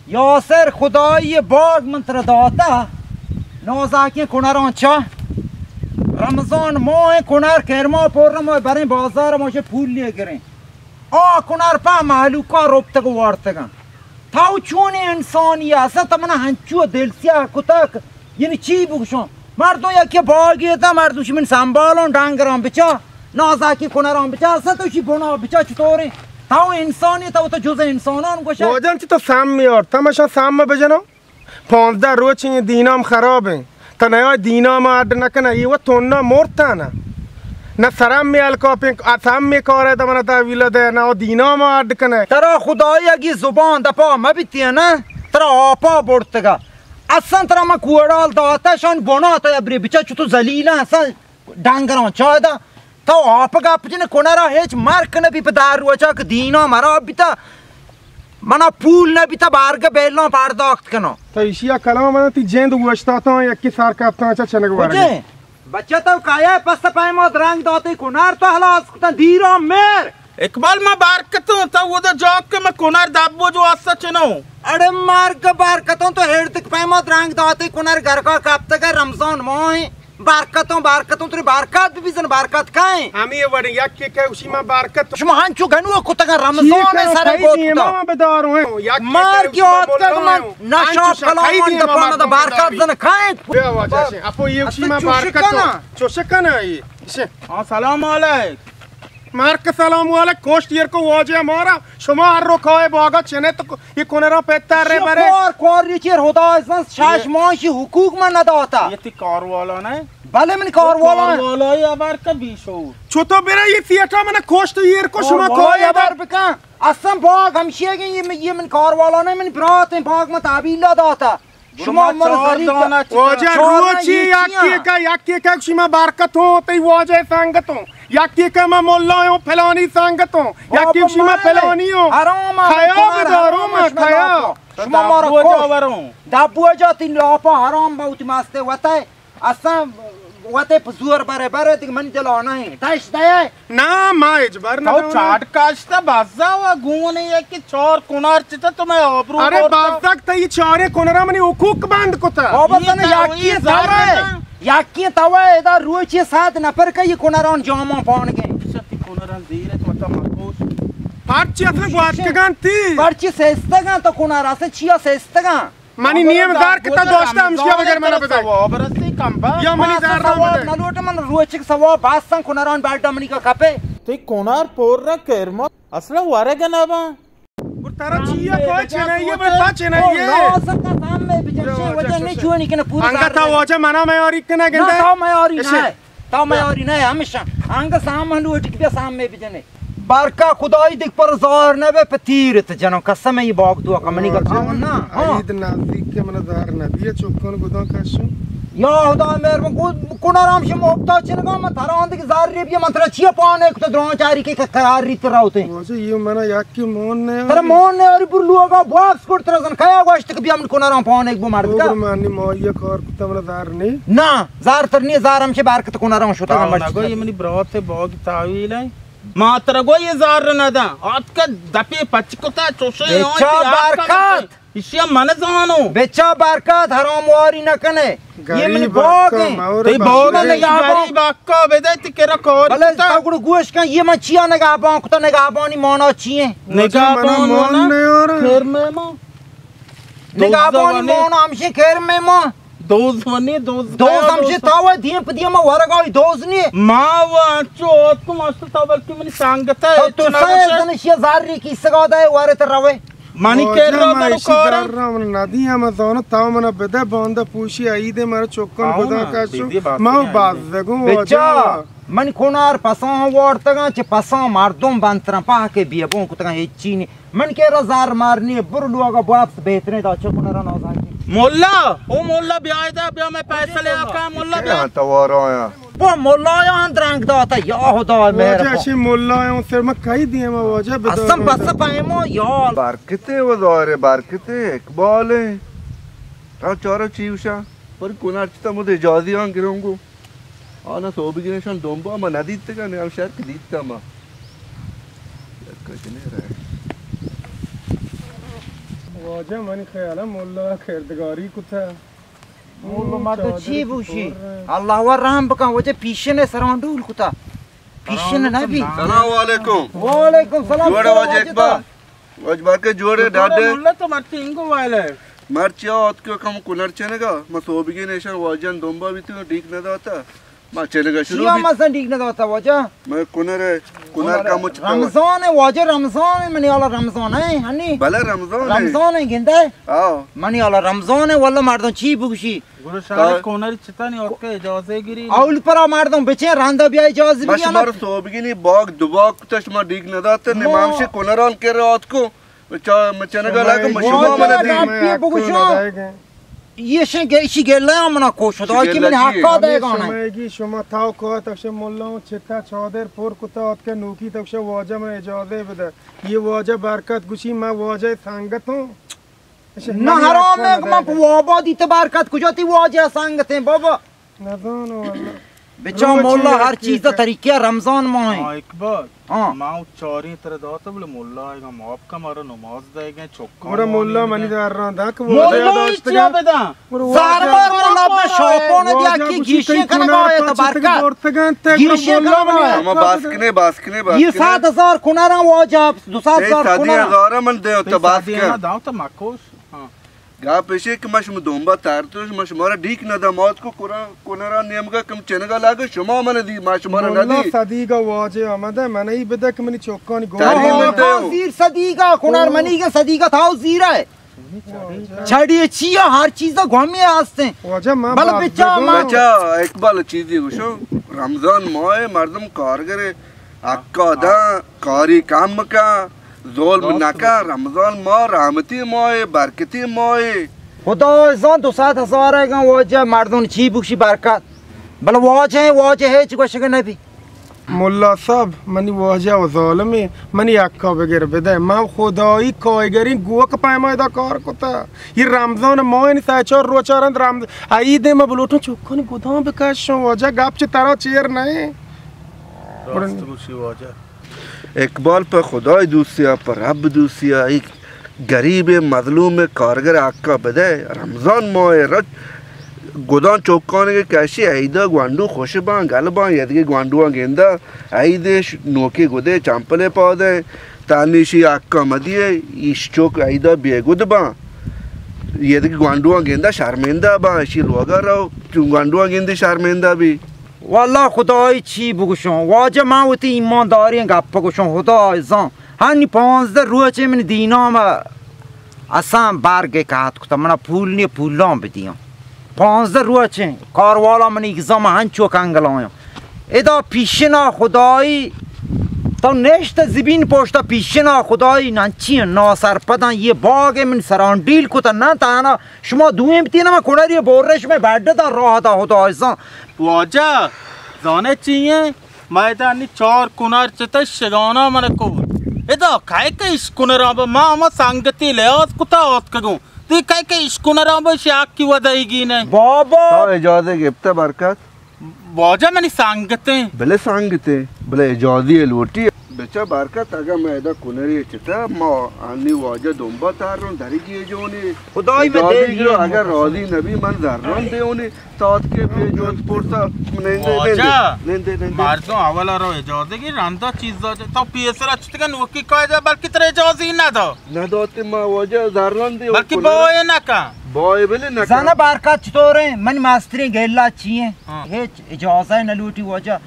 یاسر، خدائی باگ من ترا داتا، نازاکیں کنراں چا رمضان ماہ کنر کرما پر ما بریں بازار ما چہ پول لے گریں۔ آ کنر پہ مہلوکا روپتگ و وارتگاں۔ تو چونیں انسانی اصلا؟ تو منا ہنچو دل سیاہ کتگ۔ یعنی چی بگوشاں؟ مردم یکی باگی تا، مردم شی من سنبالوں، ڈنگراں بچا، نازاکی کنراں بچا، اصلا تو شی بنا بچا چطوریں؟ تو انسانی، تو تو جز انسانان گوشا۔ واجہ چی تو سم میار، تمشا سم بجنو۔ پانزدہ روچ ایں، دینام خراب ایں۔ تہ نیا دینام اڈ نہ کنہ، ای و تونا مرتانا۔ نہ سرم می الکاپیں، سم می کارے دمنا تحویل دے، نہ دینام اڈ کنہ۔ ترا خدای اگی زبان دپا مبیتی نہ، ترا آپا برتگا۔ اصلا ترا ما کوڑال داتا، شان بنا تا ابری بچا چتو ذلیلا اصلا۔ ڈنگراں چاہ دا، تو آپ گپ جن کنرا ہچ مرک نہ بی پہ دار روچا کہ دینا مرا بیتا، منا پول نہ بیتا، بارگہ بیلاں پرداخت کناں۔ تو ایشیا کلام منا تی جند گوشتاتاں، یکی سر کپتاں چا چنگ ورگے۔ بچہ تو کایا پس پیما درنگ داتے کنر تو ہلاس کتن دیرا میر۔ اقبال، ما برکتوں، تو ودا جاک کہ ما کنر دبو جو آسا چنو۔ اڑے مرگ برکتوں، تو ہردک پیما درنگ داتے کنر گرکا کپتگا رمضان ماہ۔ برکتوں، برکتوں، تری برکت بی بزن، برکت کئیں؟ ہمی وڑیں، یکی کہ اسی ما برکت۔ شما ہنچو گنو کتگا رمضان سر گوت کتا۔ بداروں، یکی مرگی آتکا من نشا کلام من دپانا دا برکت زن کئیں؟ بیا واجہ شے، اپو یہ اسی ما برکتوں۔ چوشکنا، یہ۔ ہاں، سلام علیک۔ مرک سلام علیک، کوشت ایر کو واجہ مارا، شما ہر رو کائے باگا چنے تو یہ کنرا پیتر رے برے۔ کار، کار یہ چیر خدا ازن شاش ماشی حقوق من نداتا۔ یہ تی کار والا نہ؟ بلے من کار والا۔ کار والا یہ ابر کا بیشو۔ چھو تو برا یہ تھیٹا من کوشت ایر کو شما کائے ابر بکن۔ اصلا باگ ہمشی گئے یہ من، یہ من کار والا نہ، من برات ہیں، باگ من تعبیل داتا۔ شما عمر زری واجہ روچی یکی کا، یکی کا شما برکت ہو، تئی واجہ سنگت ہو، یکی کا ما ملا ہوں، پلانی سنگت ہوں، یکی شما پلانی ہوں۔ حرام، خیا بدارو ما خیا۔ شما مارا دبو جا تین لاپا حرام بہت ماستے وتا۔ اصلا وتے پہ زور برے برے دیگہ من دلا نہیں۔ تش دے۔ نا، ما اجبر نہ تو دونوں۔ چاٹ کاشتا بازا و گون ہے کہ چار کنار چتا تو میں آبرو ارے بازک تئی چارے کنرا منی حقوق بند کتا۔ بابا تن یکی توے، یکی توے ادا روچی سات نفر کا یہ کنران جاما پان گئے۔ شتی کنران زیر تو تا مکوش۔ پرچی اصلا گوات کگان تی۔ پرچی سستگان تو کنار اصلا چیا سستگان؟ منی نیم زار کتا دوستا ہمشیا بگر منا بدے۔ ثواب رسی کم با۔ یا منی زار ثواب بدے۔ نہ لوٹ من روچک ثواب باستان کنران بیڈا منی کا کپے۔ تی کنار پور را کرما اصلا ورگ نہ با۔ ترا چیا کوئی چنائیے، بے تا چنائیے۔ لازم کا سامنے بجن سے وجہ نہیں چونی کنا پورا انگا تا واجہ منا میں آری کنا گندا۔ تا میں آری نہ۔ تا میں آری نہ ہمیشہ۔ انگا سامان لوٹ کے سامنے بجنے۔ بارکا خدای دیگ پر زار نبے پہ تیر ات جنو قسم ای باغ تو کمنی کا تاون نا۔ عید نزدیک کے من زار نبی چکن گدان کشو۔ یا خدا مہربان کو کنارام شی محبتا چنگا من تران دیگ زار ری بیا من ترا چیا پانے کت دران چاری کے قرار ریت راوتے۔ واجہ یہ منا یک کے مون نے ترا مون نے اری پر لوگا واپس کر ترا زن کیا گوشت کہ بیا من کنارام پانے بو مرد کا۔ منی مایا کار کتا من زار نی۔ نا زار تر نی زار ہم چے بارکت کنارام شتا ہم۔ نگو یہ منی برات باغ تاویل ہے۔ ما ترا گو یہ زار نہ داں۔ آتکا دپی پچ کتا چوشے بچا برکت۔ ایشی من زانو۔ بچا برکت حرام واری نہ کنے۔ یہ من باگ ہیں۔ تی باگ ہے، غریب اکا بدے تی کرا کار بلے کتا۔ تا گڑ گوش کن یہ من چیا نگہبان کتا، نگہبانی مانا چی ہیں؟ نگہبان مانا پھر میں ما نگہبانی مانا ہمشی خیر میں ما۔ دوز منی، دوز دوز ہمشی تاوہ دیم پہ دیم ورگائی دوز نی۔ ما و انچو آتکم است تا بلکہ منی سنگت ہے۔ تو سا زنشی زاری کی سگا دے وارے تر روے۔ منی کر را منو کارا۔ ندی ہم زانو تا منا بدے باندا پوشی عید مر چکن گدا کشو۔ ما باز دگو بچا۔ من کنار پساں وارتگاں، چہ پساں مردم بنترن پاکے بیابون کتگاں، ہچی نی۔ من کہ را زار مار نی، برو لوگا واپس بہترین دا چہ کنرا نازاکی۔ ملا، او ملا بیا ادا، بیا میں پیسہ لے آکا، ملا بیا۔ ہاں، توار آیا۔ وہ ملا یا درنگ داتا، یا خدا مہربان۔ واجہ شی ملا یا سر میں کئی دیما واجہ بدار۔ اصلا بس پیما یا۔ برکتے و دارے، برکتے اقبالے۔ تا چارو چیوشا، پر کنار چتا مد اجازی آن گرونگو۔ آنا سوبگینشان دنبا ما ندیتگا، نیم شہر کہ دیتا ما۔ یک کچ نہیں رہے۔ واجہ منی خیال ءَ ملا کردگاری کتہ۔ ملا مردم چی بوشی؟ اللہ وا رحم بکن، واجہ پیشن سران ڈول کتہ۔ پیشن نہ بی۔ سلام علیکم۔ وعلیکم سلام۔ جوڑ ئے واجہ اقبال؟ واجہ برکت جوڑ ئے، ڈاڈ ئے؟ ملا تو مرچی انگو وائل ئے۔ مرچی آتکو کم کنر چنگا، ما سوبگین ایشان واجہان دنبا بیتو، ڈیک نہ داتا۔ ما چنگا شروع چیا بیت۔ مزن ڈیک نہ داتا واجہ؟ میں کنر، کنر کم چکا۔ رمضان ئے واجہ، رمضان ئے، منی حالا رمضان ئے، ہنی؟ بلے رمضان ئے۔ رمضان ئے گندے؟ آو۔ منی حالا رمضان ئے، واللہ مردم چی بگوشی؟ گڑا شاید کونری چتانی آتکہ اجازہ گری۔ اول پرا مردم بچیں، رندا بیا اجازہ بگی۔ شمار سوبگینی باغ دو باغ کتا، شما ڈیک نداتے، نمام شی کنران کر آتکو۔ چا مچنگا لگا، شما منا دی۔ بگوشو۔ یہ شن گیشی گلہ منا کوشو دا کہ من حقا دے گانا۔ شما گی شما تاو کو تکش ملا چتا چادر پر کتا آتکہ نوکی تکش واجہ من اجازہ بدے۔ یہ واجہ برکت گوشی، من واجہ سنگت ہوں۔ نہ حرام ہے، من پہ وابا دیتے برکت کجا تی واجہ سنگتیں بابا۔ نزانو واللہ۔ بچا مولا ہر چیز طریقہ رمضان ماہ ہے۔ ہاں اقبال۔ ہاں۔ ما چاریں تر دات بلے مولا آئے گا معاف کا مارا نماز دے گئے چوکا۔ گڑا مولا منی دار ران دا کہ مولا چیا بدا؟ زار بار مولا پہ شاپون دیا کہ گیشے کنگا ہے تو برکت۔ گیشے کنگا ہے۔ ہما باسکنے، باسکنے، باسکنے۔ یہ سات ہزار کنارا واجہ، دو سات ہزار کنارا۔ ہزار من دے تو باسکنے۔ داؤ تو مکوش۔ ہاں۔ گپ ایشی کہ ما شما دنبا ترتوش، ما شما را ڈیک ندا، ما اتکو کنرا، کنرا نیمگا کم چنگا لگا، شما من دی، ما شما را ندی۔ صدیقا واجہ آمدہ، منی بدہ کہ منی چوکانی گوما۔ تری من دے۔ زیر صدیقا، کنر منی کہ صدیقا تھا زیرا ہے۔ چڑی چیا ہر چیزا گومی ہستیں۔ واجہ من بل بچا من۔ بچا اقبال چیزی گوشو، رمضان ماہ مردم کارگر حقا داں، کاری کم کن، ظلم نکن، رمضان ماہ رحمتی ماہ، برکتی ماہ۔ خدا زان دو سد ہزار اگاں واجہ مردم چی بکشی برکت، بلے واجہ ہیں، واجہ ہیچ گوشگ نبی۔ ملا صاحب، منی واجہ و ظالمے، منی حقا بگر بدے، من خدائی کایگریں گوک پیما ادا کار کتا۔ یہ رمضان ماہ نی سہ چار روچا رند رمض-، عید ما بلوٹوں چکانی گدام بکشوں، واجہ گپ چہ ترا چیر نہیں۔ راست گوشی واجہ۔ اقبال پہ خدای دوستی ء، پہ رب دوستی ء، اے گریب ء مظلوم ء کارگر ء حق ء بدئے۔ رمضان ماہ ء رچ گدان چوکانگ ء کشی، عید ء گونڈو خوش باں، گل باں، یدگہ گونڈواں گندہ عید ء نوکیں گدے چمپل ء پادئے، تنیشی حق ء مدیئے، ایش چوک عید ء بے گد باں، یدگہ گونڈواں گندہ شرمندہ باں، اشی لوگ ء رو، چون گونڈواں گندی شرمندہ بی۔ واللہ خدای چی بگوشاں، واجہ من وتی ایمانداریں گپ گوشاں، خدای زان، ہنی پانزدہ روچے من دینام اساں برگ کہت کتا، منا پول نی پولان بدیاں۔ پانزدہ روچے کاروالا من ایگزام ہنچو کنگلایاں۔ ادا پیشنا خدای تو نشت زبین پوشتا پیشنا خدای ننچی ناسرپداں یہ باغ من سران ڈیل کتا نہ تانا شما دوئیں بتین، ما کنری بورش میں بڈ دا راہ دا خدا عزیزاں۔ واجہ، زانے چی ایں؟ ما ادا انی چار کنر چتہ شگانا من کو۔ ادا کئے کہ اش کنراں با ما ہما سنگتی لحاظ کتا آتکگوں۔ تی کئے کہ اش کنراں با شاکی ودائیگی نے۔ بابا۔ تو اجازہ گپتہ برکت؟ واجہ منی سنگتیں۔ بلے سنگتیں، بلے اجازی لوٹی۔ بچا برکت، اگاں ما ادا کنری چتا، ما انی واجہ دنبا تاروں، درگی جونی۔ خدای بہ اجازی دے گرو، اگر راضی نبی من زران دیونی، تات کے بے جوت پورتا، نندے، واجہ، نندے، نندے، نندے۔ مردم اولا رو اجازی گی رندا چیزا جا، تو پیسرا چتگا نوکی قاعدہ بلکہ تر اجازی ندا۔ نداتے ما واجہ زران دی بلکہ بوئے نکا۔ بوئے بلے نکا۔ زانا برکت چطوریں؟ من مستریں گیلا چی ایں؟ ہاں۔ ہیچ اجازہ نہ لوٹی واجہ۔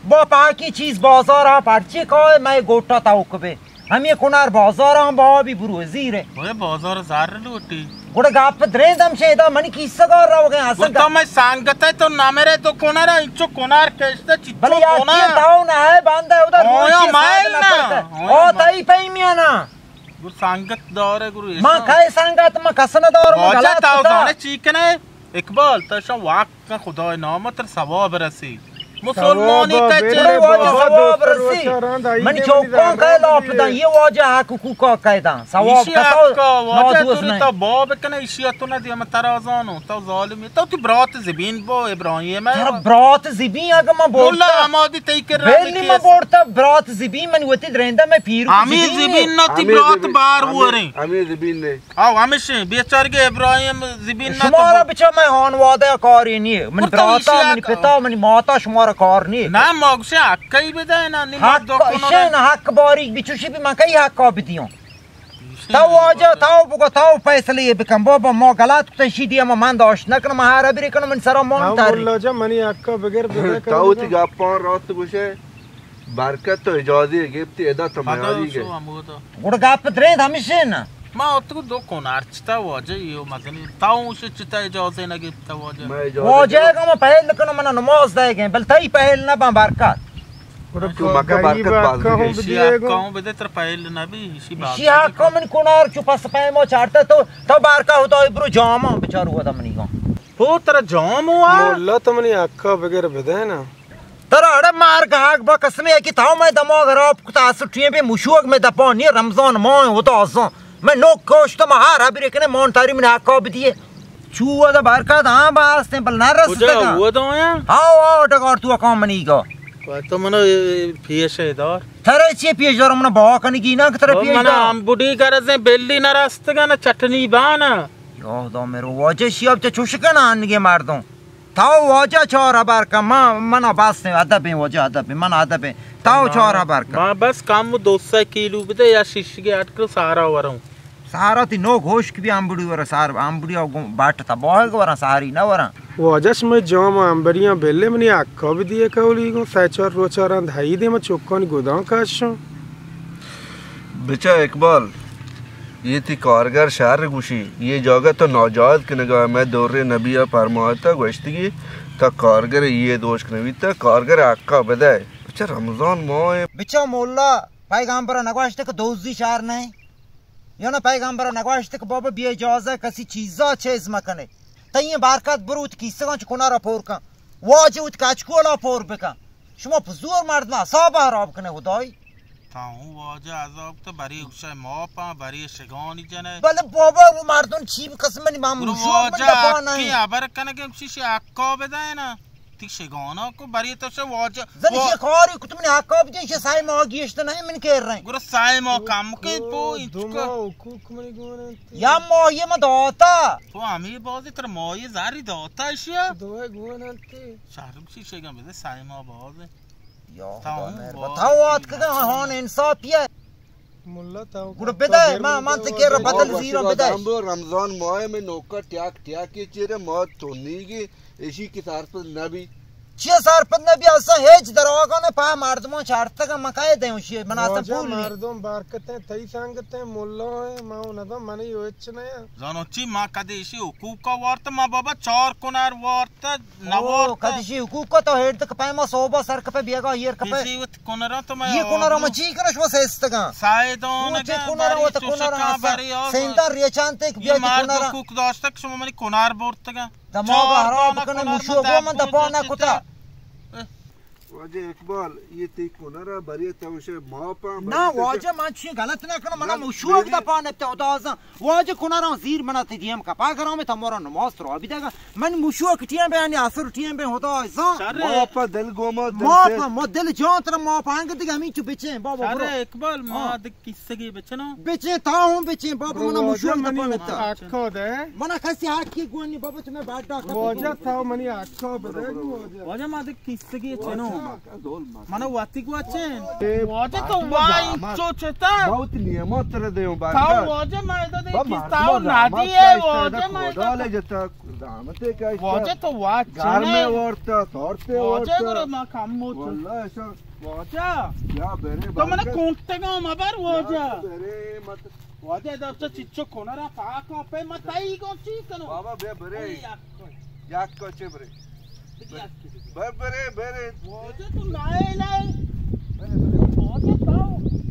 با پاکی چیز بازار آ پرچے کائے، میں گوٹا توک بے۔ ہمیں کنار بازار آ با بی برو زیرے۔ اوئے بازار زر لوٹی۔ گڑا گپ دریں دم شے دا منی کیسہ گار رو گئے اساں۔ تو میں سنگت ہے تو نہ میرے تو کنار انچو کنار کشتے چچو بلے یا کنار۔ تاو نہ ہے بندہ ادا روچی مائل نہ۔ او تئی پیمیانا۔ گڑا سنگت دارے گڑا ما ایشاں۔ کئے سنگت ما کس نہ دار، ما واجہ غلط تاو کتا۔ زانے چی کنے؟ اقبال، تو شاں واک کن خدای نام تر ثواب رسی۔ مسلمانی ثواب تے چے؟ بڑے واجہ بابا ثواب دوست رسی۔ روچا رند آئی من دے چوکاں منی کئے زحمت لاپ دیں۔ یہ واجہ حق حقوقا کئے داں۔ ثواب ایشی کسا حقا واجہ نادوست تو نہیں۔ تا باب کنے ایشی تو نہ دیا، من ترا زانو، تو ظالمی۔ تو تی برات زبین بو ابراہیم ہے۔ ترا برات زبین اگہ من بولتا۔ مولا ہمادی تئی کر بیلی من بولتا برات زبین، من وتی دریندا میں پیرو ہمیں زبین۔ زبین نہ تی ہمیں برات زبین، بار ہمیں، بوریں۔ ہمیں زبین نے۔ آو، ہمیشیں بیچارگے ابراہیم زبین نہ شمارا تو بچا میں ہانوادہ کاری نیے۔ من برات، منی پتا، منی ماتا شمارا کار نیے۔ نہ، ما گوشے حق کئی بدے نا، نی ما حق دو کنو اشے نا۔ نہ حق باریک بچوشی بھی من کئی حقا بدیوں۔ تو واجہ، تو بگو، تو فیصلے بکن۔ بابا، ما غلط کتن، شی دیما من داشت نکنم، من ہر بری کنم، من سرا مان ہاں، تاری۔ مولا جان، منی حقا بگر بدے تو کنی۔ تی گپان راست گوشے۔ برکت تو اجازی گپتی، ادا تو میاری گئے۔ گڑا گپ درید ہمیشے نا۔ ما اتکو دو کنار چتا واجہ، یو مزنی۔ تاو چتا اجازے نہ گپتا واجہ۔ واجہ گا ما پہل کنو، منا نماز دے گئے، بل تئی پہل نہ باں برکت۔ تو مکہ برکت باز بگے۔ شی حقا ہوں بدے تر پہل نہ بی، شی باز شی حقا من کنار چو پس پیما چارتا تو، تو بارکا ہوتا برو جاما بچارو ہوتا منی گا۔ تو ترا جام ہوا؟ مولا تو منی حقا بگر بدے نا۔ ترا اڑے مار گہاگ با قسمے کہ تاو میں دماغ خراب کتا، اسٹیاں پہ مشوک میں دپانی رمضان ماہ ہوتا آسان۔ میں نوک کوشت ما ہر ہبرے کنے مان تاری من حقا بدیے۔ چو دا برکت ہاں باستیں بل نہ رستگا۔ ہاو ہاو ڈگار تو کام منی گا۔ تو منو پیش دار۔ ترا چی پیش دار؟ من بہا کنگی نا کہ ترا پیش دار۔ من امبوڈی گرزیں بلی نہ رستگا نہ چٹنی بانا۔ یا خدا میرو واجہ شیاب چہ چوش کنا انگے مردم۔ تاو واجہ چار ہبر کن، من، منا بس ایں، ادب ایں واجہ، ادب ایں، من ادب ایں۔ تاو چار ہبر کن۔ ما بس کم دو سئے کیلو بدے یا شیشگے اٹکل سارا وروں۔ سارا تی نو گوشک بی امبڑی ورا سار، امبڑی او گوں باٹ تا باہگ ورا ساری نہ ورا۔ واجہ شمئے جام امبریاں بلے منی حقا بدیے کولی گوں سئے چار روچا رند ہئی دے من چکانی گداں کشوں۔ بچا اقبال، یہ تی کارگر شر گوشی، یہ جاگہ تو ناجائز کنگا، میں دور نبی ء پرمایتا گوشتگی، تا کارگر یہ دوش کنویتا، کارگر حقا بدے۔ بچا رمضان ماہ۔ بچا مولا، پیغمبر نگوشت کہ دوزی شر نہیں؟ یا نہ پیغمبر نگوشت کہ بابا بے اجازہ کسی چیزا چیز مکنے؟ تئی برکت برو وت کیسگاں چ کنارا پور کن، واجہ وت کچکولا پور بکن۔ شما پہ زور مردم حساب حراب کنے خدای۔ تا ہوں واجہ عذاب تو بری اکشای ماپاں، بری شگانی جنے۔ بلے بابا، وہ مردم چی قسم منی مام برو مشوق من واجہ دپا کی نہیں۔ خبر کنگے، چی شی حقا بدائے نا۔ تی شگانا کو بری تو شے واجہ۔ زن شی کاری کت منی حقا بجے، شی سائے ما گیشت نہیں من کر رہے۔ گرو سائے ما کم کے پو انچکا۔ حقوق منی گون انت۔ یا ماہی ما داتا۔ تو ہمیں بازی تر ماہی زاری داتا اشیا۔ دوئے گون انت۔ شہرم چی شگم بدے سائے ما باز۔ یا خدا مہربان۔ تاو آت کگا ہون انصاف یہ۔ ملا تاو گڑا بدے، ما، من تکے را بدل زیرا بدے۔ رمضان ماہ میں نوکا ٹیاک ٹیاک کے چیرے ما تو نیگی۔ ایشی کی سرپد نبی۔ چی سرپد نبی؟ اصلا ہیچ دراغا نہ پا مردمان چارتگا، من کئے دیں اشی، من اصلا واجہ پول نہیں۔ مردم برکتیں، تئی سنگتیں، ملا ہیں، ما نہ دم منی ہچ نہ۔ زانو چی، ما کدی ایشی حقوقا وارت، ما بابا چار کنار وارت، نہ او، وارت۔ کدی ایشی حقوقا تو ہیڈ تک پیما صوبہ سر کپے بیگا ہیر کپے۔ ایشی وت کنرا تو میں یہ کنرا ما چی کنش وہ سیستگا۔ سائے دون چی کنرا وہ تو کنرا سیندا ریچان تک بیا کنرا۔ حقوق داشتک شما منی کنار برتگا۔ دماغ چار خراب دانہ بکنے، کنر مشو من گو من دپا نہ کتا۔ واجہ اقبال، یہ تی کنرا بری تو شے ماپا۔ نہ واجہ، من چی غلط نہ کنم، منا مشوک دپا نہ تے خدا زان۔ واجہ کنرا زیر منا تی دیم کپا گرام، تا مورا نماز ترا بھی دگا۔ من مشوک ٹیم بے، یعنی عصر ٹیم بے خدا زان۔ ماپا دل گوما دل ماپا، ما دل جان ترا ماپا انگ دگا ہمیں چو بچیں بابا برو۔ اقبال، ما دگ کسگی بچنو؟ بچیں، تا ہوں بچیں، بابا منا مشوک دپا نتا۔ حقا دے۔ منا کسی حقی گونی بابا، تمہیں باڈا کپے۔ واجہ تا منی حقا بدے واجہ۔ واجہ ما دے کسگی چنو؟ منا واتی گوا چن۔ واجہ تو وائی چو چتا۔ بہت نیمت تر دے ہوں بابا۔ تا واجہ ما ادا دے کس تا نادی ہے واجہ ما ادا۔ واجہ تو واچ گھر میں ورتا، سورتے ورتا۔ واجہ گرے ما کم موت۔ واللہ ایسا واجہ۔ یا برے تو منا کونٹگا مبر واجہ۔ برے مت۔ واجہ دفتا چچو کنرا پاکا پہ متائی گو چی کنو؟ بابا بے برے۔ یک کو چے برے؟ بر برے، برے۔ واجہ تو لائے لائے۔ واجہ تو